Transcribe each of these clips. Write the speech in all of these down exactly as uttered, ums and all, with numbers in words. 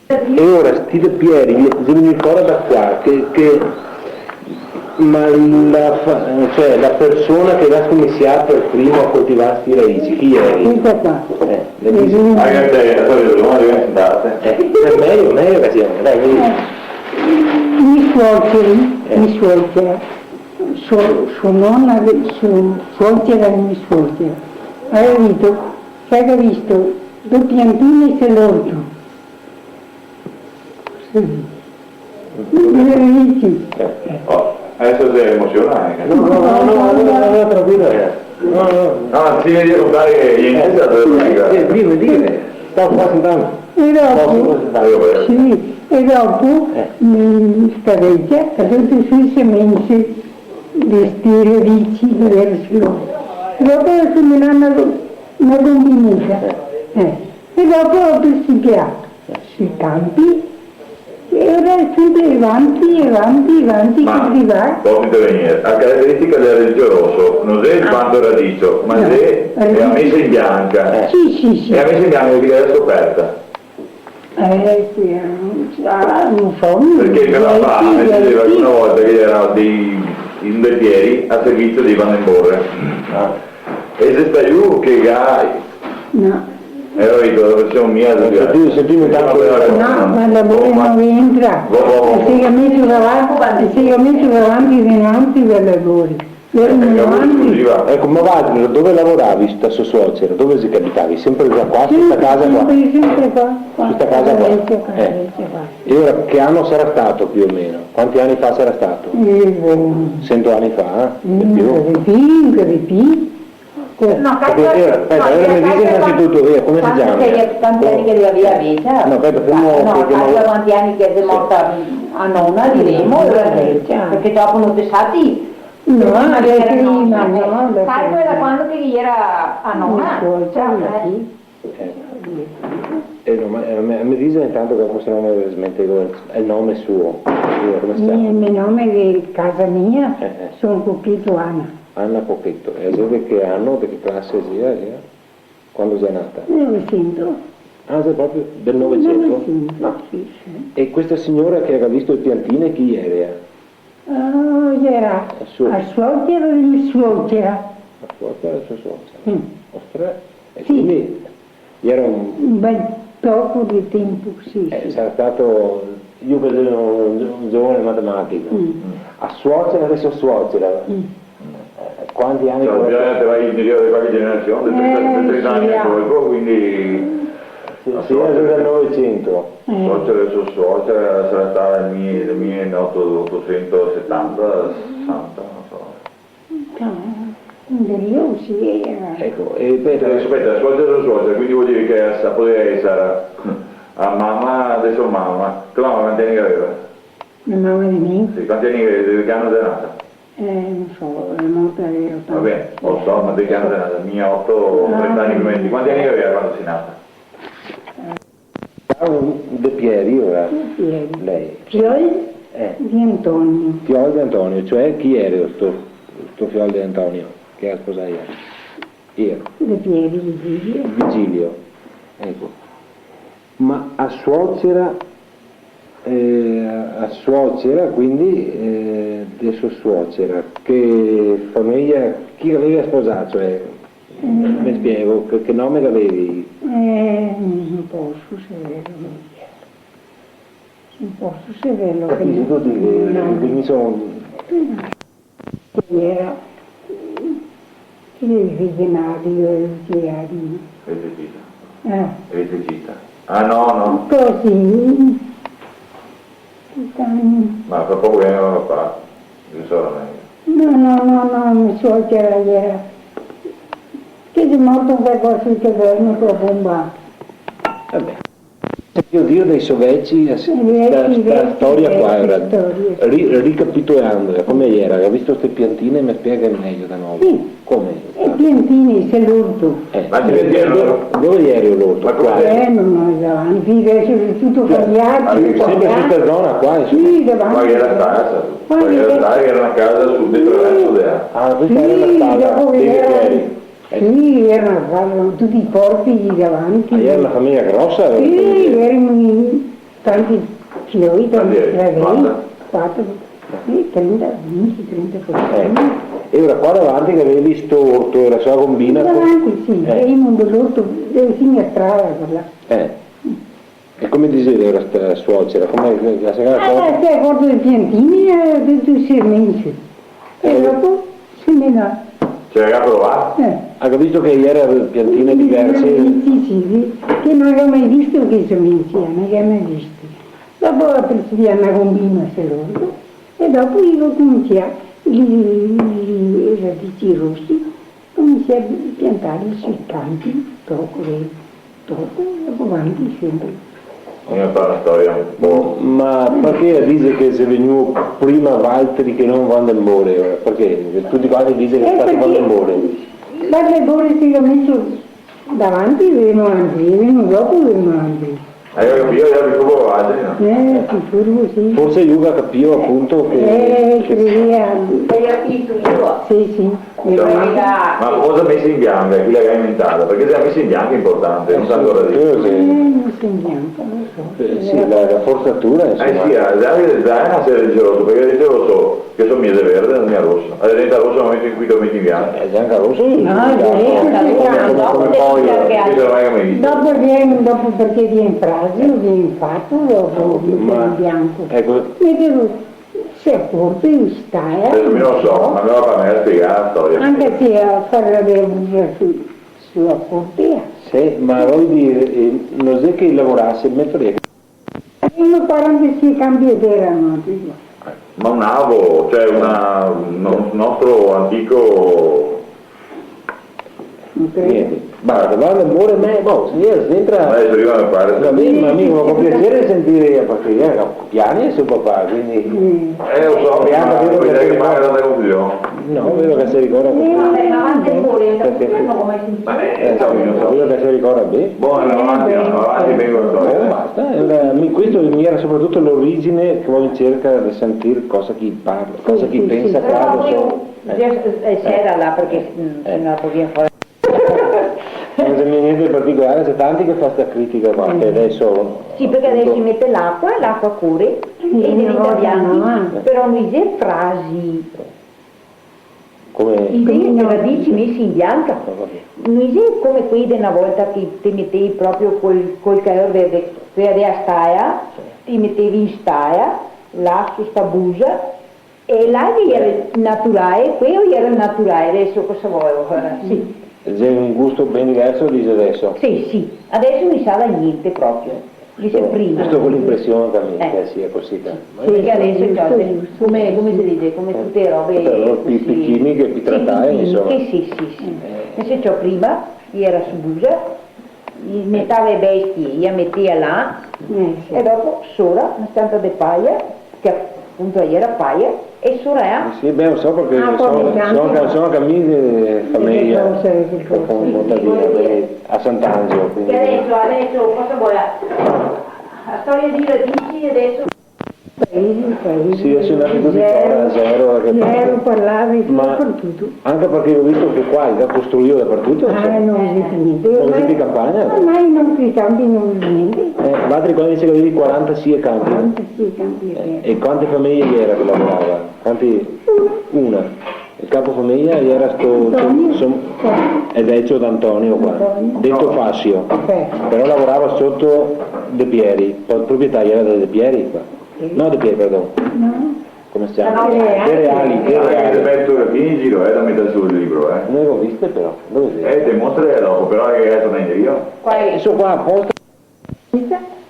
E ora sti De Pieri, i xe vegnui fora da qua, che, che, ma la fa-, cioè, la persona che ga scominsià per primo a coltivar sti raici, chi xe? Questa qua. Eh, benissimo. Ah, che te, la tua ragione, devi sentarti. Eh, xe mejo, mejo che sia, dai, vedi. Eh, mi suoceri, eh, mi suocera, so, so nona, de, so suocera de mi suocera. Aveva dito, che aveva visto do piantine e l'orto. Sì. Eh, oh, adesso sei emozionata. No, no, no, no, no, no, tranquilla. No, no. No, sì, vedi, dai, che in chiesa dove... Eh, eh, dime, dime. Sto qua sentando. E dopo, sì, e dopo, eh, mm, sta vecia, ha tolto su i semensi de sti radici de verso. E dopo ha semenà na, na gombineta. Eh. E dopo ho pisticato sui campi, e ora è sempre avanti, avanti, avanti, ma così va. Posso intervenire? La caratteristica del radicio rosso non è il, ah, quanto radicio, ma, no, se è la messa in bianca. Eh. Sì, sì, sì. È la messa in bianca che è scoperta. Eh, sì, eh, ah, non so, perché me papà me diceva che una volta che ghe era dei, in De Pieri a servizio dei Van den Borre. Ah. E se sta giù che gai. No. E ho detto, la versione mia... Senti, senti, intanto... No, ma la boia non entra. Boh, boh, boh. E se ga messo davanti, e se ga messo davanti, dinanzi per la boia. Io non... Ecco, ma va, dove lavoravi sta sua suocera? Dove xe che abitavi? Sempre qua, su sta casa qua? Sempre, sempre qua, qua. Su sta casa qua? Vecchia, eh, vecchia qua. E ora che anno sarà stato più o meno? Quanti anni fa sarà stato? Eh, boh. Cento anni fa, eh? Di più? Di più, di più. No, perché, eh, aspetta, ora mi dice innanzitutto, eh, come si chiama? Quanti anni che gaveva la vecia? No, aspetta, fermo, no, perché no, calcola quanti anni che xe morta a nona, diremo, ora, perché dopo no te sa ti. No, prima, no, prima. Calcola da quando che gera a nona. Sì, sì. Eh. Eh, no, ma, eh, me, me dice intanto che questo nome smentego, el nome suo, suo, come si chiama? El me nome de casa mia, eh, eh, son Cochetto Anna. Anna Cochetto. E xe de che ano, de che clase sia, sia? Quando xe nata? Novecento. Ah, xe proprio del Novecento? Novecento, ah, sì, sì. E questa signora che ga visto le piantine, chi era? Ah, gera a suocera de me suocera. A suocera de sua suocera. Mm. Ostra, e sì, quindi gera un... Un bel toco de tempo, sì, eh, sì. Sarà stato, io che sono un, un giovane matematico, mm, a suocera de sua suocera. Mm. Eh, quanti anni... Cioè, che bisogna che vai indietro di qualche generazione, eh, trenta, trenta anni, sì, ecco, quindi... Sì, sì, è del Novecento. Eh. Suocera, sua suocera sarà stata nel mille, nel milleottocentosettanta, sessanta, non so. No, in periodo sì, era. Ecco, e aspetta. Aspetta, aspetta, suocera, suocera, quindi vuol dire che sa-, poteva essere la mamma de sua mamma. Tua mamma quanti anni che aveva? La mamma de me? Sì, quanti anni che, de che ano xe nata? Eh, non so, è morta a otto anni. Va bene, otto, ma de che ano xe nata? Mia otto, ah, trenta anni prima de ti. Quanti anni che aveva quando sei nata? De Pieri, ora. De Pieri. Lei. Fiol, eh, de Antonio. Fiol de Antonio, cioè chi era sto, sto fiol de Antonio che la sposava? Chi era? De Pieri, Vigilio. Vigilio, ecco. Ma a suocera, eh, a suocera, quindi, eh, de sua suocera, che fameja, chi l'aveva sposà, cioè, mm, me spiego, che, che nome che gavevi? Eh, no poso saverlo mi. No poso saverlo. Capito? Che no, che mi son... Che gera, che ghe dise, Mario, e Luciani. Elettricista. Eh. Elettricista. Ah, no, no. Così. Tutti anni. Ma fra poco viene papà, io so meglio. No, no, no, no, me suocera gera, che xe morto un qualcosa che dorme co la bomba. Vabbè. Sentìo dir dei so veci, eh, sì, sta, veci, sta veci, storia qua, veci, ora, storia, sì, ri-, ricapitolando, come gera, che ga visto ste piantine, me spiega mejo da novo. Sì. Come? E piantine, xe l'orto. Eh, ma dove, dove, dove gera l'orto? Qua? Eh, no, no, davanti, deso xe tuto cambià, tuto cambià. Sempre su sta zona qua, insoma. Sì, davanti. Qua gera casa, qua gera casa, gera na casa sul, dentro la casa. Ah, questa gera la casa, dopo che gera, sì, gera na casa, tuti i porti lì davanti. Ma gera na fameja grosa, eh? Sì, gerimo in Tanti fioi, tanti... Quanti, eh, stradei, quanta? Quatro, sì, trenta, vinti, trenta, quaranta. Eh, e ora qua davanti che gavevi sto orto, era solo a gombina? Davanti, sì, eh, in un dell'orto, eh, fin a strada, quela. Eh. E come dixeva ora sta suocera? Come, la se... Ah, se ga acorto dei piantini, eh, de, de semense. E dopo semenà. Cioè, ga provà? Eh. Ga capìo che ghe gera piantine diverse? Sì, sì, sì, che no gavevo mai visto che semense, no gavevo mai visto. Dopo la presidia na gombina, se l'orto, e dopo i ga comincià, i, i, i radici rosi, comincià a piantarli sui campi, dopo, dopo, dopo avanti sempre. Come fa la storia un po'? Ma parché dixe che xe vegnù prima valtri che no Van den Borre, ora? Parché tuti quanti dixe che xe stà Van den Borre. Van den Borre se ga meso davanti, vemo anca, vemo dopo, vemo anca. Eh, io, io, io mi trovo avanti, no? Eh, sicuro, sì. Forse lu ga capìo apunto che... Eh, che credea. Che ga capìo lu. Sì, sì. Cioè, ma, ma cosa mesa in bianca? Chi la ga inventata? Parché se la mesa in bianca xe inportante, no so ancora dire. Eh, sì. Eh, mesa in bianca, no so. Eh, sì, la, la forzatura, insoma. Eh, sì, eh, già, già xe na seria de roso, parché dixe, lo so, che so mese verde, no xe roso. Alora diventa roso nel momento in cui te lo meti in bianco. Eh, xe anca roso, no, xe bianco, come, come, come poi, eh. Questo no l'ho mai visto. Dopo vien, dopo parché vien frasico, vien fato, dopo vien bianco. Eco. Mete, se acorta in stala, eh, mi no so, ma me va a far spiegare la storia. Anca se a far la verdura su, su la cortea. Sì, ma vol dire, eh, no xe che lavorase, me pare. Uno quarantasie campi de tera, no, digo. Ma un avo, cioè una, un no-, nostro antico... Niente. Basta, va, amore, me, boh, se rientra... Ma adesso arriva mio padre. Va bene, ma mi, con piacere sentire, perché, eh, piani su papà, quindi... Eh, lo so, ma bisogna che magari non dai confusione. No, vedo che se ricorda. Eh, vabbè, ma avanti pure, perché... Ma, eh, insomma, vedo che se ricorda bene. Bon, avanti, avanti, vengo. Eh, basta. Eh, mi, questo mi era soprattutto l'origine che vado in cerca di sentire cosa che parla, cosa che pensa, sì, sì, parla, sì, so. Eh, eh, se era là, perché, mm, se no poi vien fora. Non xe niente di particolare, xe tanti che fa sta critica qua, che adesso... Sì, perché adesso si mete l'acqua, l'acqua core e diventa bianchi, però no dixe frasi. Come? I xe radici mesi in bianca. Ho capito. No i xe come quei de na volta che te metevi proprio col, col caor verde, te gavevi a stala, te metevi in stala, là su sta busa, e là che gera naturale, queo gera naturale, adesso cosa vuoi? Sì. Xe un gusto ben diverso, dixe adesso. Sì, sì, adesso no i sa da niente proprio. Dixe prima. Questo ho l'impressione anche a me, eh, che sia così, dai. Sì, perché adesso, giusto, cioè, giusto, come, come se dixe, come tute le robe, eh, così, pi-, pi chimiche, pi tratae, insoma. Sì, sì, sì, sì. Eh. Invese, cioè, prima i era su busa, i metava le bestie, i le metea là, eh, sì, e dopo sora na s-cianta de paia, che apunto iera paia, e sora, eh? Sì, beh, lo so perché... Ah, so, so, so anche a me, eh, fameja, contadina, a Sant'Angelo, quindi. Che adesso, adesso, cosa vuoi? La storia dei radici adesso? Paesi, paesi. Sì, adesso andate tutti fora, zero da che parte. Zero, parlavi, ma tutto. Anche perché ho visto che qua i ga costruìo dapartuto, insoma. Ah, no, no xe gnente. No xe pi campagna? Ormai no, i campi no xe gnente. Eh, valtri quando dixe che gavevi quarantasie campi? Quarantasie campi, eh, sì. E quante fameje iera che lavorava? Quanti? Una. Una. El capofameja iera sto, Antonio. Sto, sto, el vecio d'Antonio qua, Antonio. Deto Fasio. Sì. Però lavorava soto De Pieri, pro-, proprietario iera De Pieri qua. Sì. No, De Pieri, perdon. No. Come se ciama? De Reali. De Reali, De Reali. Ah, che te meto le pagine in giro, eh, da meter sul libro, eh. No le go viste però. Dove xe? Eh, te mostro dopo, però che adesso non è io. Qua è. Eh, so qua aposta.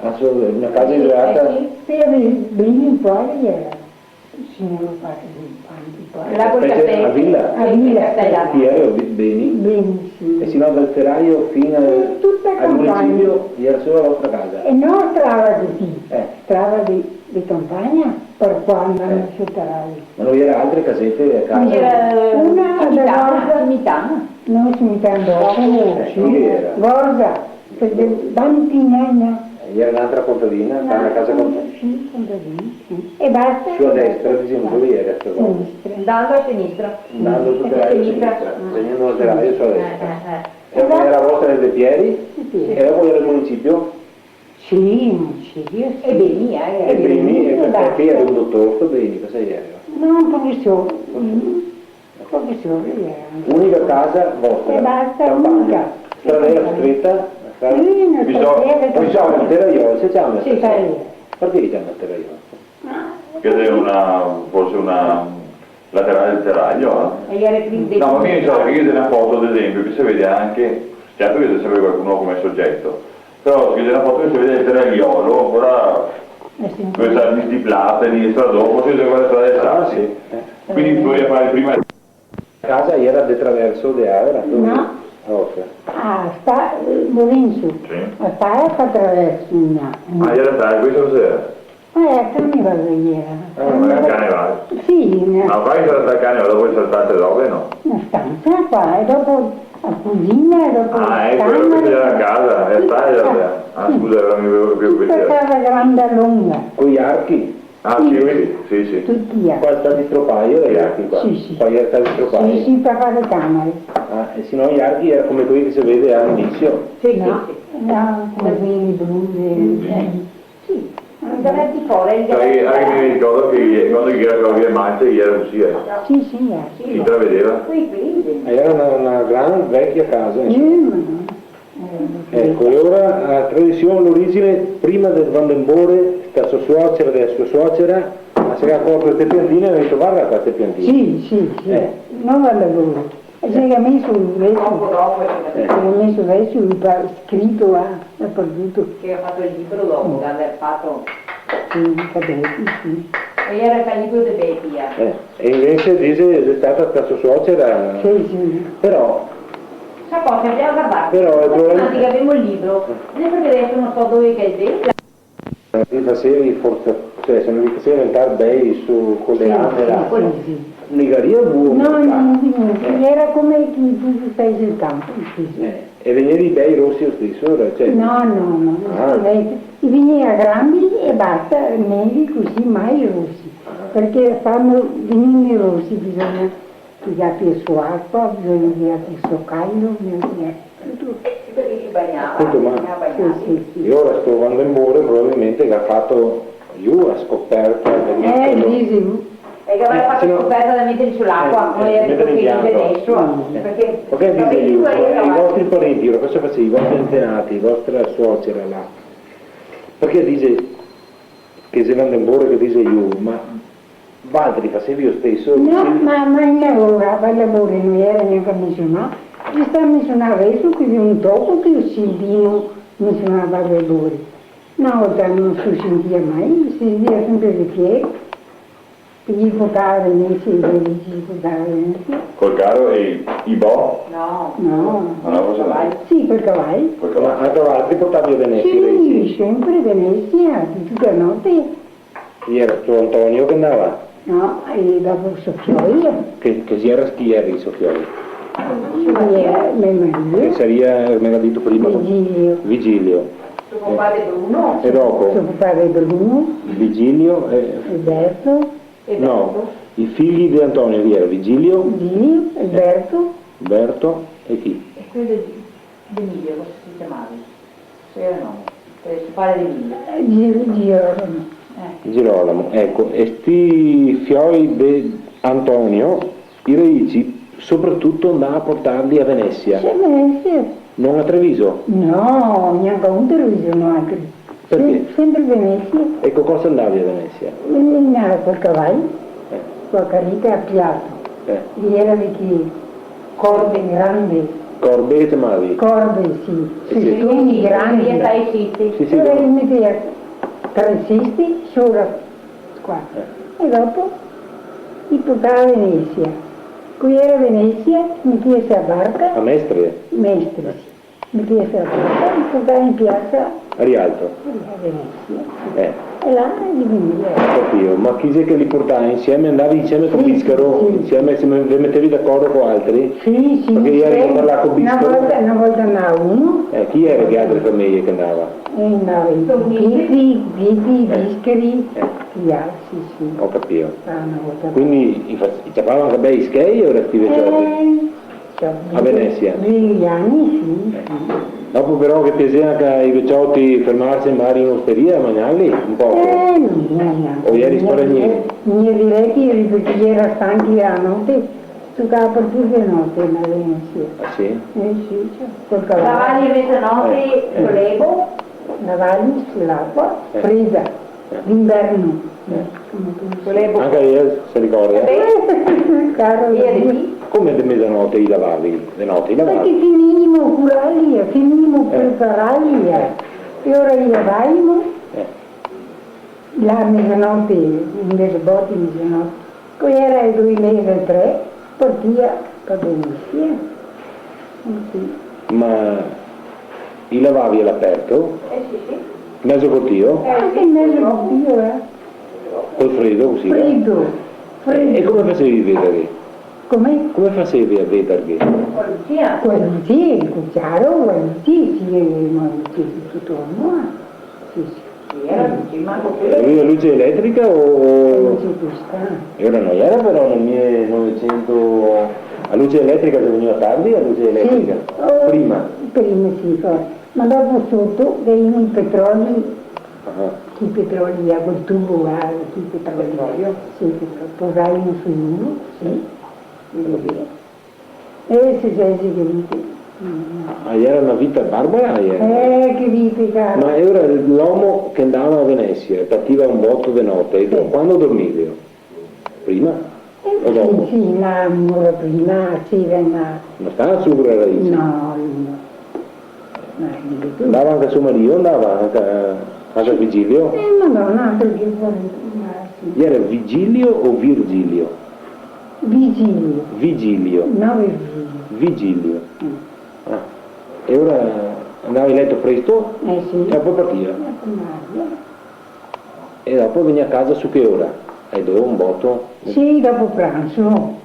Ah, so na casa in realtà. Sì, sì, sì. Sì, Beni qua iera. Signor qua, quanti qua. Là col castello. A vila? A vila, sì. Piero Be-, Beni? Beni, sì. E se no dal telaio fin al, al municipio iera solo la vostra casa? Sì, tutta campagna. E no strada cusì, eh, strada de, de campagna, par qua andar sul telaio. Ma no iera altre casete a casa? Iera una a Cimitana, Borza. Cimitana. No, Cimitana, Borza, no, eh, sì. Dove iera? Borza, par de, davanti, no, no. Iera n'altra contadina, no, una casa contadina. Sì, contadina, sì. E basta. Su a destra, disemo, dove iera sta cosa? Sinistra. Andando sul telaio a sinistra, segnando el telaio su a destra. Eh, eh, eh. E dopo iera vostra De Pieri? Sì, sì. E dopo iera el municipio? Sì, sì, sì. E Beni, eh, e Beni, e Beni, parché basta. Chi era un dotor, sto Beni, cosa era? No, un profesor, mm, profesor era. Unica casa vostra, e basta, campagna. Unica. Stradela streta, strada. Sì, una stradela streta. Bisogna, bisogna, Terraiol, se ciama? Sì, Terraiol. Parché se ciama Terraiol? Che xe una, forse una laterale del terraglio, eh? E iera prima de... No, ma mi so che ghe xe na foto, ad esempio, che se vede anche, certo che ghe xe sempre qualcuno come sogeto, però ghe xe na foto che se vede el terragliolo, ancora, eh sì, dove sta el Misti Platani, e sta dopo, se vede quela strada de... Ah, sì, eh. Quindi bisogna fare prima. Casa iera de traverso de Avera? No. Ah, ok. Ah, sta, eh, Lorenzo. Sì. Ma sta, eh, fa traverso, no. Ah, iera sta, questo cos'era? Eh, Carnevale iera. Ah, ma Carnevale? Sì, no. Ma qua iera sta Carnevale, dopo xe saltate robe, no? Na stanza qua, e dopo la cusina, e dopo la camera. Ah, eco, iera casa, eh, sta, iera... Ah, sì. Scusa, alora mi vedevo più... Tuta casa granda, longa. Coi archi? Ah, sì, sì, sì, sì. Tuti archi. Qua sta el stropaio, i archi qua. Sì, sì. Qua iera el stropaio. Sì, sì, par fare le camere. Ah, e se no i archi iera come quei che se vede a Annisio? Sì, sì, sì. No, come quei blu, eh, sì. Sì, anca là de fora, anca... Sai, anca mi me ricordo che quando iera qua via Marte, iera cusì, eh. Sì, sì, eh. Si intravedeva. Quei, quei. Iera na, na gran vecia casa, insoma. Eh, ma no. Eco, e ora la tradision, l'origine, prima del Vandenbore, sta so suocera, dela so suocera, la se ga acorto de ste piantine e ga dito: "Varda qua ste piantine." Sì, sì, sì. Eh. No, varda lori. E se ga meso deso, dopo, dopo, eh, se ga meso deso, el pa-, scrito là, dapartuto. Che ga fato el libro dopo, che ga fato. Sì, i capelli, sì. E iera el libro de Bepi, eh. Eh, e invese dixe, xe stata sta so suocera. Sì, sì. Però Sa cosa, bisogna vardar. Però el problema... Tanti che gavemo el libro, eh, parché deso no so dove che xe. Se li fasevi forse, cioè, se no li fasevi diventar bei su, co le... Sì, ame, sì, là, sì, sì. Negaria el buo. No, no, no, no, eh, iera come che ti, ti stai sul campo, sì, sì. Eh, e vegnevi bei rosi lo steso, ora, cioè... No, no, no, no, ah, eh, i vegnea grandi e basta, neri cusì, mai rosi. Ah. Parché fanno, vegnendo rosi bisogna che ghe sia più acqua, bisogna che ghe sia più caldo, bisogna che ghe sia tuto. Eh, sì, parché se bagnava, appunto, ma bisognava bagnarse. Sì, sì, sì. E ora sto Vandenbore probabilmente che ga fato, lu, la scoperta del... Eh, metodo. Dixe lu. E che gaveva fato, eh, se no, scoperta da meter su l'acqua, eh, come, eh, gera meter in pianto. Deso, eh, parché... Ma che dixe lu? I vostri parenti, ora, cosa faseva? I vostri antenati, vostra suocera là? Parché dixe che xe Vandenbore che dixe lu, ma valtri fasevi lo steso? No, sì. Ma, ma in ora, Vandenbore no iera gnanca mensionà. Se sta mensionà deso, che xe un toco che sentimo mensionà Vandenbore. Na volta no se sentia mai, se sentia senpre de Piero. Che i portava a Venesia, i portava a Venesia. Col caro e i, i bo? No. No. Ma no, cosa no? Sì, col cavai. Col cavai. Ma a cavai i portava a Venesia, sì, i rei? Senpre a Venesia, tuta note. Iera sto Antonio che ndava? No, e dopo so fioi. Che, che iera, chi iera i so fioi? Iera me marìo. Che saria, me ga dito prima, Vigilio. Vigilio. So compare Bruno. E dopo? So compare Bruno. Vigilio e... Alberto. No, i figli de Antonio, chi iera? Vigilio? Vigilio, Alberto. Alberto e chi? E quel de, de Emilio, come se ciamava? Iera nome, eh, so pare de Emilio. Eh, Gi-, Girolamo. Eh. Girolamo, eco. E sti fioi de Antonio, i raici, sopratuto ndava a portarli a Venesia. Sì, a Venesia. No a Treviso? No, gnanca un Treviso noaltri. Parché? Sem-, senpre Venesia. E co cosa ndavi a Venesia? Ndava col cavai, eh, co a careta a piato. Eh. Iera de che corbe grande. Corbe che ciamavi? Corbe, sì. Sì, sì. Cestoni grandi. Sì, sì. Alora i metea tre cesti sora qua. Eh. E dopo i portava a Venesia. Co iera a Venesia, metea su a barca. A Mestre? Mestre, sì. Metea su a barca, i portava in piasa. A Rialto? A Venesia, sì. Eh. E là i vegnea. Ho capito, ma chi xe che li portava insieme? Andavi insieme con Biscaro? Sì, sì, sì. Insieme, se me-, ve metevi d'acordo co altri? Sì, sì, sì. Parché ieri go parlà co Biscaro. Na volta, na volta ndava uno. Eh, chi iera che altre fameje che ndava? Eh, ndava i Vizi, Vizi, eh, Biscari, eh, i altri, sì. Ho capito. Ah, na volta. Quindi i fa-, i ciapava anca bei schei, ora, sti vecioti? Eh, sì. A Venesia? Dei ani, sì, sì. Dopo però ghe piasea anca ai vecioti fermarse magari in osteria a magnarli un poco? Eh, no, no, no. O ieri sparagni? Mi direi che i era stanchi la note, tocava par tuta la note, ma sì. Ah, sì? Eh, sì, cioè, col cavalo. Lavali a mezanote, eh, eh, co l'ebo? Lavali su l'acua, eh, freda, eh, d'inverno. Eh. Come tu dici. Anca ela se ricorda? Eh, beh. Caro Dio. Come de mezanote i lavavi? De note i lavavi? Parché finìimo curarli, eh, finìimo, eh, prepararli, eh. Eh. E ora i lavàimo. Eh. Là a mezanote, in dei boti mezanote. Po' iera ae do e meza, tre, partia, va ben, sì. Eh, sì. Ma i lavavi a l'aperto? Eh, sì, sì. Mezo cortio? Eh, sì. Anca in mezo cortio, eh. Col fredo, cusì, eh? Fredo, fredo. E come fasevi a vederghe? Come? Come fasevi a vederghe? Co la lucia. Co la lucia, co el ciaro, co la lucia, sì, eh, ma sì, tuto, no? Sì, sì. Sì, iera luce, ma co quela... Gaveva luce eletrica o, o... Luce questa. E ora no iera però nel millenovecento, la luce eletrica che vegniva tardi, la luce eletrica? Sì. Oh, prima. Prima, sì, forse. Ma dopo soto, che i petroli, ah, che i petroli, là, col tubo, là, che i petroli. Petrolio. Sì, petrolio. Posàimo sul muro, sì. Sì, sì. Eh, sì, sì, sì, che dite. Ah, iera na vita barbara, iera. Eh, che dite, caro. Ma e ora l'omo che ndava a Venesia e partiva un boto de note, sì, quando dormivi? Prima? Eh, o dopo? Sì, sì, ma un'ora prima, sì, ma... No stava sora a raici? No, no. Ma dite ti. Ndava anca so marìo, ndava anca, anca Vigilio? Eh, Madona, altro che, ma sì. Iera Vigilio o Virgilio? Vigilio. Vigilio. No, Virgilio. Vigilio. Mm. Ah. E ora ndava in leto presto? Eh, sì. E po' partiva? Eh, come no? E dopo vegnea a casa su che ora? Ae do, un boto? Sì, dopo pranso.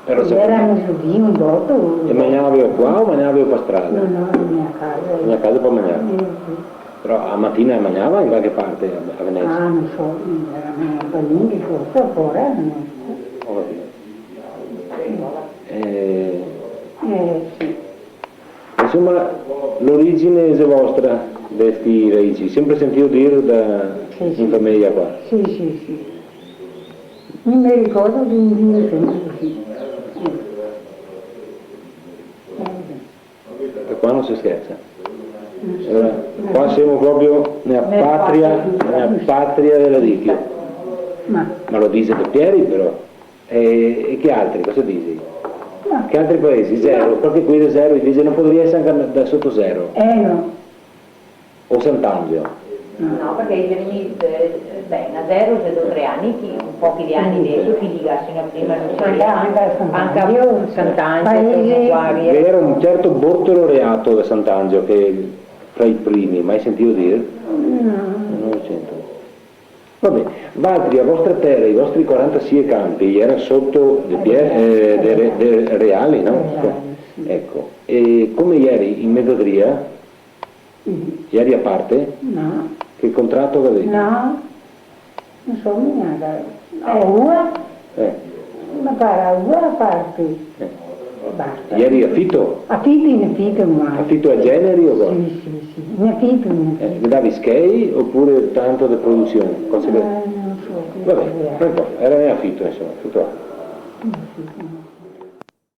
Però se... Iera mezodì, un boto. E magnavelo qua o magnavelo par strada? No, no, vegnea a casa. Vegnea a casa par magnar. Eh, sì. Però a matina magnava in qualche parte a, a Venesia? Ah, no so, iera un panino, forse, ancora, no so. Go capìo. Eh. Eh, sì. Insoma, l'origine xe vostra de sti raici, senpre sentìo dir da, sì, sì, in fameja qua. Sì, sì, sì. Mi me ricordo de un dì senpre cusì. Sì. E qua no se scherza. No se scherza. Alora, qua semo proprio nea patria, nea patria de radichi. Ma. Ma lo dixe De Pieri, però. E, e che altri, cosa dixi? Ma... Che altri paesi? Zero, parché quei de zero, i dixe, no podaria esare anca da soto zero? Eh, no. O Sant'Angelo? No, parché i xe vegnui, eh, beh, da zero xe do tre ani, che, un pochi de ani deso, che i diga, se no prima no se... Anca, anca Sant'Angelo, anca Sant'Angelo, paesi. Che ghe iera un certo Bortolo Reato da Sant'Angelo, che fra i primi, mai sentìo dir? No. No lo sento. Va ben, valtri, a vostra tera, i vostri quarantasie canpi, i iera soto de Pie-, eh, de Re-, de Reali, no? Reali, sì. Eco, e come ieri in mezadria? Sì. Ieri a parte? No. Che contrato gavì? No, no so gnanca. A ua? Eh. Me pare a ua a parte. Eh. E basta. Ieri afito? Afito, in afito, ma... Afito a generi o cosa? Sì, sì, sì. In afito, in afito. Eh, ghe davi schei opure tanto de produsion? Cosa che... Eh, no so. Va ben, no inporta, iera in afito, insoma, tuto là. In afito.